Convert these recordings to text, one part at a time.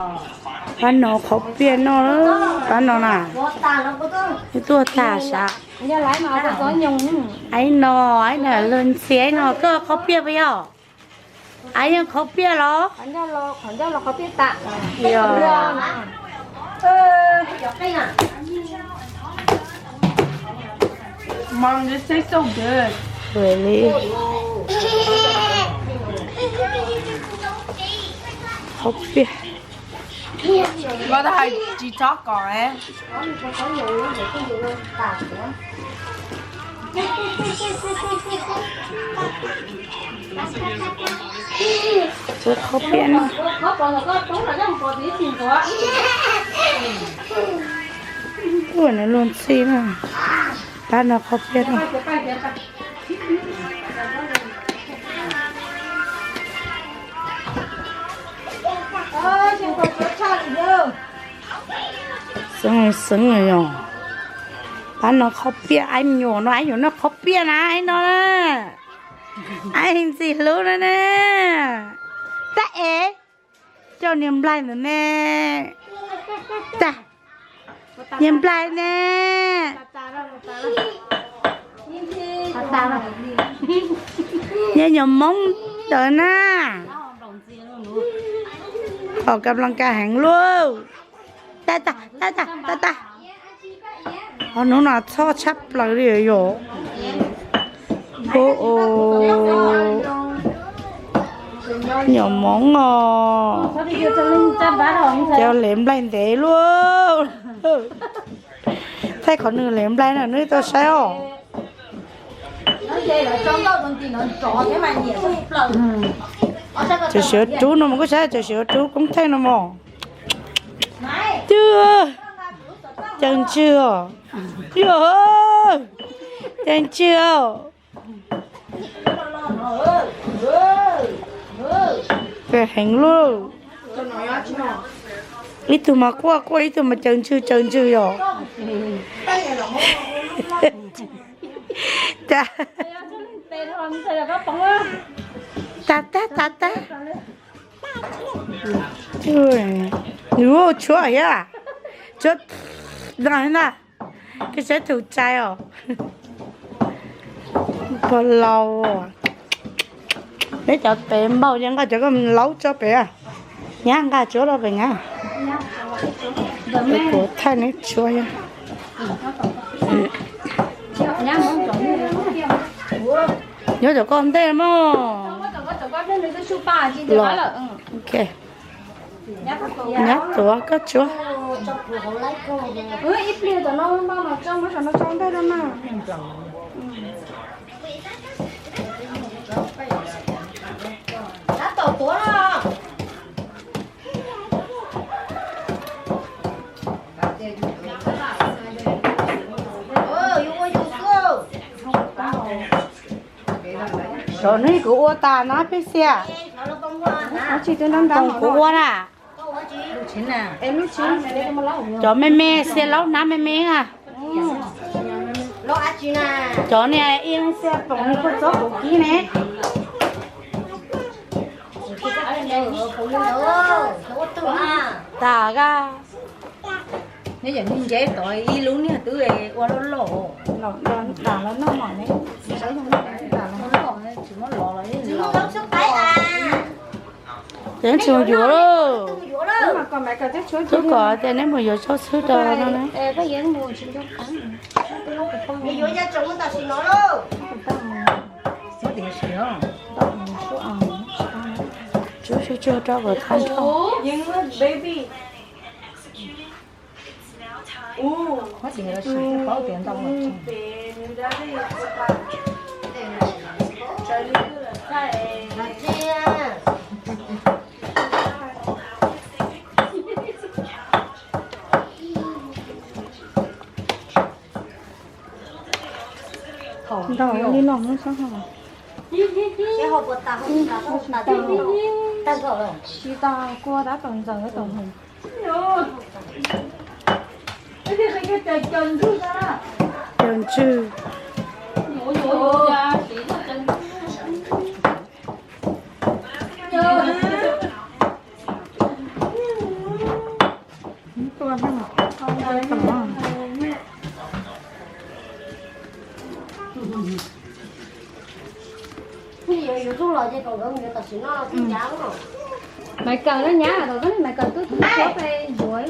Pab no qhov piaj no, pab no na, tuaj tag sav. Aib no, aib no luag ntxhi aib no, koj qhov piaj puas yog? Aib yeej qhov piaj los? Qhov piaj. Qhov piaj no. Ua nws luag ntxhi na. Pab no qhov piaj no. Xeev xeev yog. Pab no qhov piaj, aib me nyuam no, aib yuav noj qhov piaj na, aib no. Aib ntxim hlub no na. Tab es coj niag nplaig ntawd ne. Tag, niag nplaig ne. Niag nyuam Hmoob ntawd na. Qhov ka nplooj ka heev lauj. Tag tag tag tag tag tag. Qhov hnub no txhoj tshaj plaws li yom. Nyuam Hmoob os, cov lev nplaig ntev luaj. Thaij qhov nws lev nplaig no neb tau saib os. Cov siav rub no mas kuj saib, cov siav rub koob theej no mos. Twb caw ntswg os. Yog, caw ntswg os. Pem heev lauj. Ib tug mas quaj quaj, ib tug mas caw ntswg caw ntswg yom. Tag tag tag tag. Nws tshuab thiab, tshuab no na. Koj saib tus tsai os. Pog laus, neb cov pem npaum ces nqa cov koj laub tso pem. Nyab nqa tsuav rau pem nyab. Kuv thaij neb tshuab. Nyob cov koj ntej mog. Los, ok. Nyab tuav koj tsuav. Saum no kuv ua tas no peb xiab. Kuv ua na. Cov me me xiab laub hnab me me na. Cov niag ib xiab poom ni kua txob kuv kib ne. Tas ka. Neb cov niag ntse tod ib lub niag twb ua loj loj. Los tas los noj mom ne. Tsis muab los los. Ces tsis mus yuav lauj. Twb kom tias neb mus yuav tsau xwb rau no na. Tsau tsau tsau rau kom thaj nrho. Ntau li no, tsis tas kua tab tom ntxaws tab tom. Caw ntswg. Maiv Kawm na nyab, maiv Kawm tub tub pe yuav.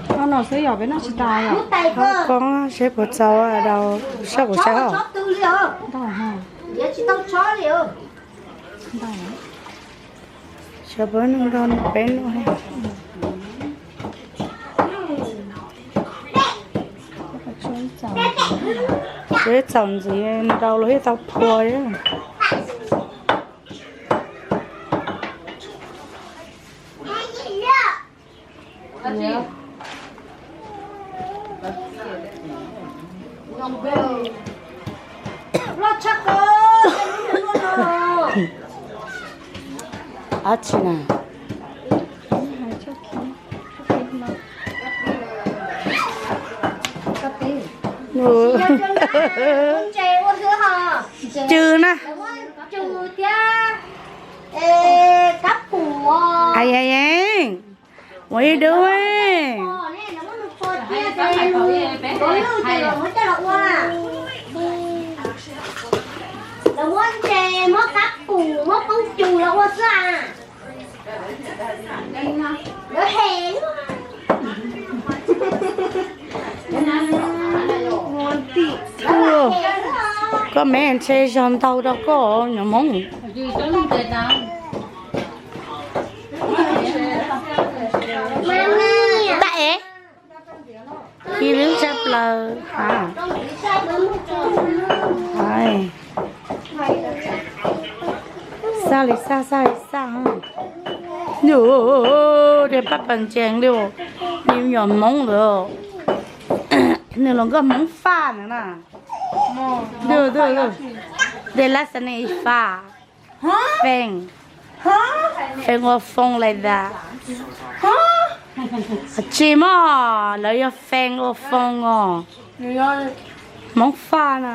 Qhov no xwb yog peb noj tsis tau. Koob seb puas txaus, daus sab kuv sab os. Sawv pab nrog peb noj. Txaus ntxiv ntau los thiaj tau phua. Dab tsi na? Cw na. Ai ya ya, what you doing? Lawv muab ntses, muab kab pum, muab poob cus los ua xwb as. Lawv hem. Koj me ntshe zog ntau rau koj nyuam hmoob. Tab es ib lub tshaj plaws. Xaj li xaj, xaj li xaj. Nws de paj pas ntsees li, nws nyuam hmoob ntawd. Nws los nkauj hmoob faj ntawd na. Nws de lab xas nis faj. Feem, feem ua foom li ntawd. Tsis mog, lawv yog feem ua foom os. Hmoob faj na.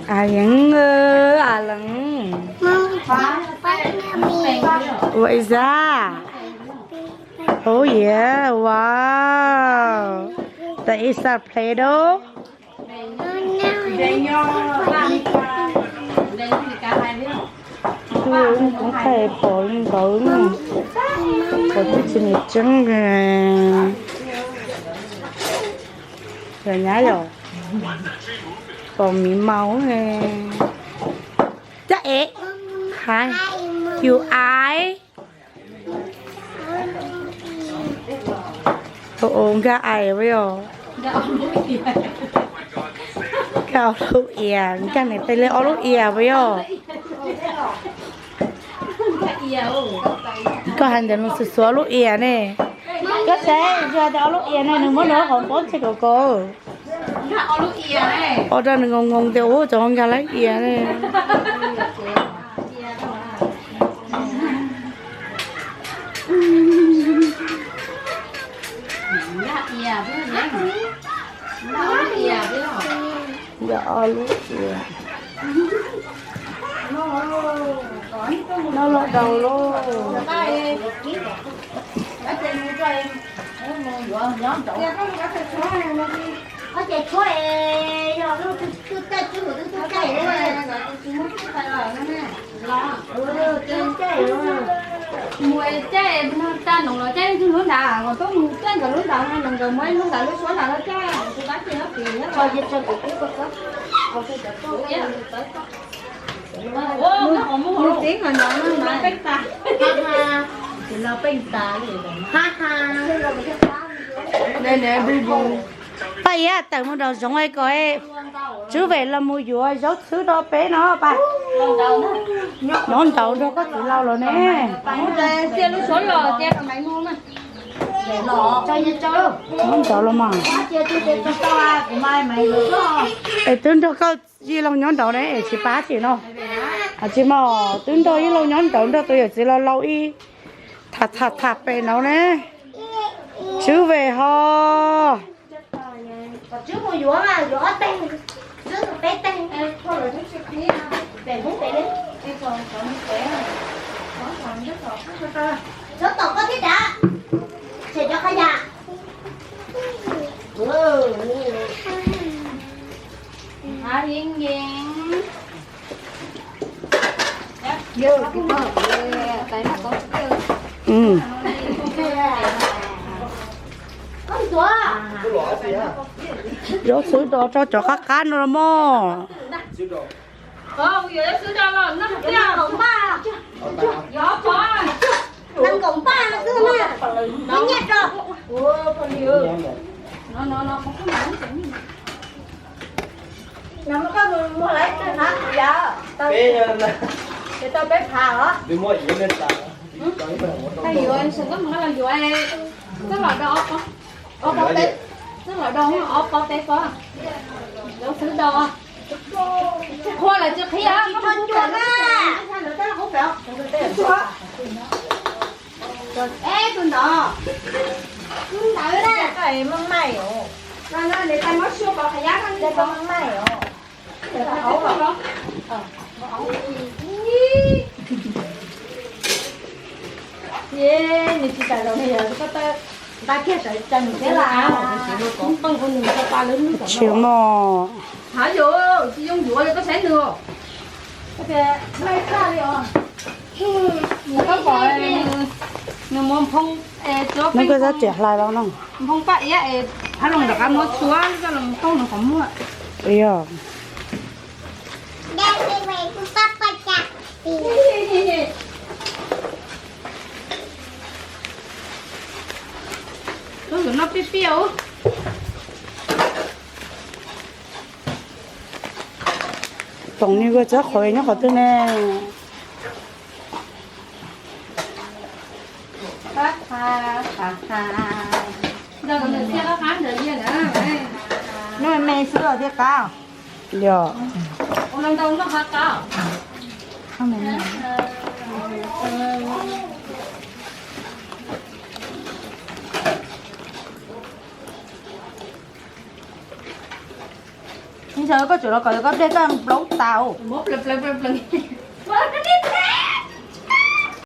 A yeev, a leev. What is that? Oh yeah, wow. That is a Play-Doh. Kuv thaij pom li ntawd na, pom twb tsis nim tseeb. Yog nyab yom, pom miv maus. Cab ev, hais, yus ais. Nkag ais puas yog? Nkag ob lub ias, nkag niam tais li ob lub ias puas yog? Koj hais ntawm nws xuav xuav ob lub ias ne. Koj saib, yog tias ob lub ias ne, nws muab nws hauv paub tsis kaum kaum. Ua rau nws ngoo ngoo tias ua cas ho nkag lawm ias ne. Yog ob lub ias. Noj los daus lauj. Mus caij tag noo los caij leej twg lub nrad, kom tuaj mus caij nkawd lub nrad no, nkawd muab lub nrad lub suab nrad no caij, tus dab tsi no tim. Mus tib qhov no no, peb tas, tsis los peb tas li. Paj Iab tawm mus nraum zoov kom Tswv Vem los mus yuav zaub txhwb rau peb no paj. Nyob nraud nrog koj txiv laus los ne. Nyob nraud los mas. Es twb nrog koj txiv laus nyob nraud ne, es tsis pab tsis no. Tsis mas twb nrog ib laus nyob nraud nrog tus yawm txiv laus laus ib tham tham tham pem no ne. Tswv Vem ho. Kom Tswb mus yuav mas yuav ob teg, Tswb peb teg. Pem Hmoob pem li. Tsov tom koj thiab dav, tshem cov qhov yam. Zaub xwb do tso cov qab qab no los mog. Tau peb phav os. Yuav, koj mus los yuav, twb los do, twb los do ob pob peb pob, zaub xwb do. Qhua lawm tsis qhia. Eb, tus ntawd, tus ntawd na, muaj maij os. Nws tsis tawm los ne, yog koj nqa kiag sawv tsa nws thiab las. Tsis mog. Hav, yuav tsis yoo yuav li, koj saib nws. Nws koj pom, nws muaj nphoo, nws koj txhob txiav hlais los no. Nphoo paj iab es phab loos rov qab muab txhua coj los poob nws qhov muag. Yog. Noj piaj piaj. Toom ni koj txhob qhov nyob qhov twg ne. Noj me me xwb los thiaj qab. Yog. Ntshai koj tseem los kom koj dej koj plaub tas. Plaws plaws plaws plaws.